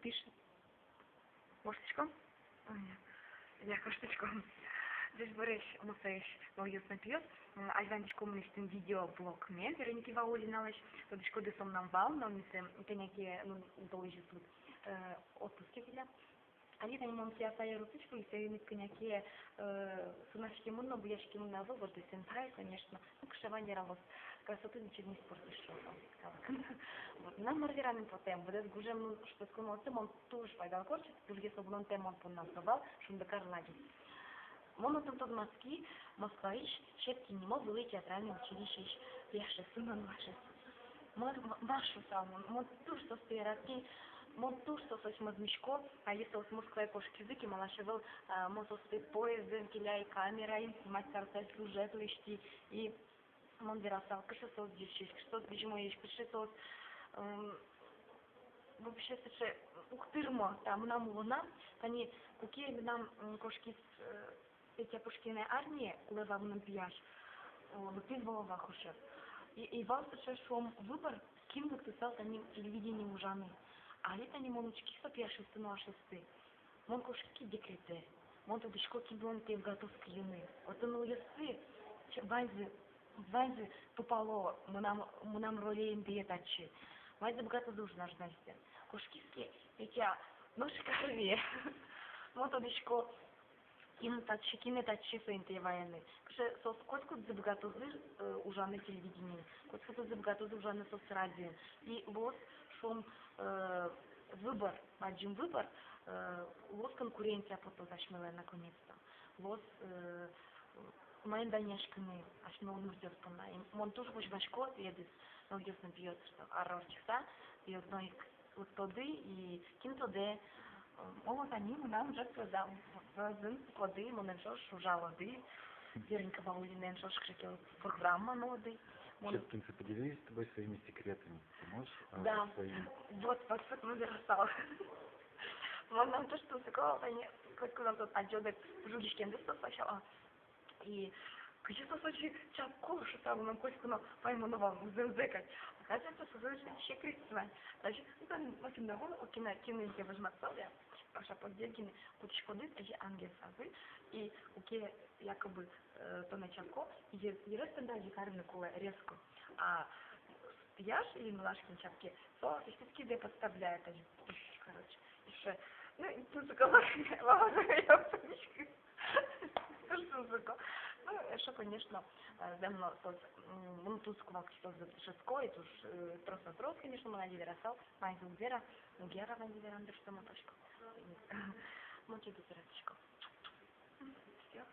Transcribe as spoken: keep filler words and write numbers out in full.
Пишет. Воштӥськом? Ой, я, куштӥськом. Ӟечбуресь, мусоесь нылъёс но пиос. М, азьланьтӥсько мынэсьтым видеоблогме Вероники Ваулиналэсь. Тодӥськоды, со мынам вал, но мынэсьтым кӧня ке, ну, толэзьлы, э, отпуске кыле. Али тани мон Кияса ёросысь вуи, соин ик кӧня ке, э, сынаськемын но, буяськемын но ӧвӧл, вот, вӧзын тае, конечно, ну, кыӵе вань вералоз: красоты значит не испортишь, шуо калык. Вот, мынам мар вераны потэ, быдэс гужем, ну, шутэтскон валэктэ, мон туж пайдалыко ортчыса, тужгес но вунонтэм мон понна со вал, «Шундыкар» лагерь. Мон отын тодматски Москваысь Щепкин нимо вылӥ театральной училищеысь пияшъёсын но нылашъёсын. Мон ма-, мар шуысал, мон, мон туж соосты яратӥ, мон туж соосыз мӧзмисько, али соос Москвае кошкизы ке, малы ӧвӧл, а, мон соосты поездын келяй, камераен снимать карысал, сюжет лэсьтӥ, и мон верасал, кыӵе соос ӟечесь, кыӵе соос визьмоесь, кыӵе соос, м, вообще сыӵе уг тырмо та мынам улонам. Тани куке мынам, м, кошкиз, э, Петя Пушкинлэн «Армие», кулэ вал мыным пияш, э, лыктӥз Вова Вахрушев. И, и вал сыӵе, шуом, выбор, кин лыктысал тани телевидение ужаны. Али тани мон учки со пияшъёсты но нылашъёсты. Мон кошки ке декретэ, мон тодӥсько, кин мыным тӥ быгатоз кыльыны. Отын нылъёсты, ч-, ваньзы, ваньзы тупало мынам, мынам роле интые татчы. Ваньзы быгатозы ужаны журналистэн. Кошкиз ке Петя нош ик армие, мон тодӥсько, кин татчы, кинэ татчы со интые ваёно. Кыӵе соос котькудзы быгатозы, э, ужаны телевидениын, котькудзы быгатозы ужаны соос радиоын. И луоз, шуом, э, выбор, бадӟым выбор, э, луоз конкуренция потоз асьмелэн наконец-то. Луоз, э, маин данъяськыны асьме удмуртъёс понна. И мон туж возьмасько, тӥледыз, нылъёс но пиос, ар ортчыса, тӥ одно ик лыктоды, и кин тодэ, э, мон тани мынам ӝӧк вӧзам, вӧзын пукоды, монэн ӵош ужалоды, Вероника Ваулинаен ӵош кыӵе ке программа нуоды. Мон... Сейчас, в принципе, поделись с тобой своими секретами. Ты можешь, э, Да. своими? Вот, вот, вот, мон верасал. Мон, мон туж тунсыко, тани, котькуд но со адӟоды, жугиськемды со сначала. И кызьы соос озьы чапко, шуса, мынам котьку но паймоно вал, музъемзэ кадь. Оказывается, соос озьы секрет сылань. Даже, ну, там, ну, кино, ну, кино, кино, я возьматсал, я, Паша Поддельгин, кутӥськоды, даже ангелсазы, и куке якобы, э, тонэ чапко, и йырез тон даже карыны кулэ резко. А пияш или нылаш кин чапке, со сыӵе кидэ подставляет, даже, короче, ещё, ну, и тут, мама, я подписчик. Туж тунсыко. Ну, эшшо, конечно, э, зэм но соос, м, ну, тунсыко вал, кызьы соос дышетско, и туж, э, трос но трос, конечно, мон али верасал, ваньзы уг вера, уг яра ваньзы вераны, дыр, что мон пачко. Мон тӥледыз яратӥсько. Всё.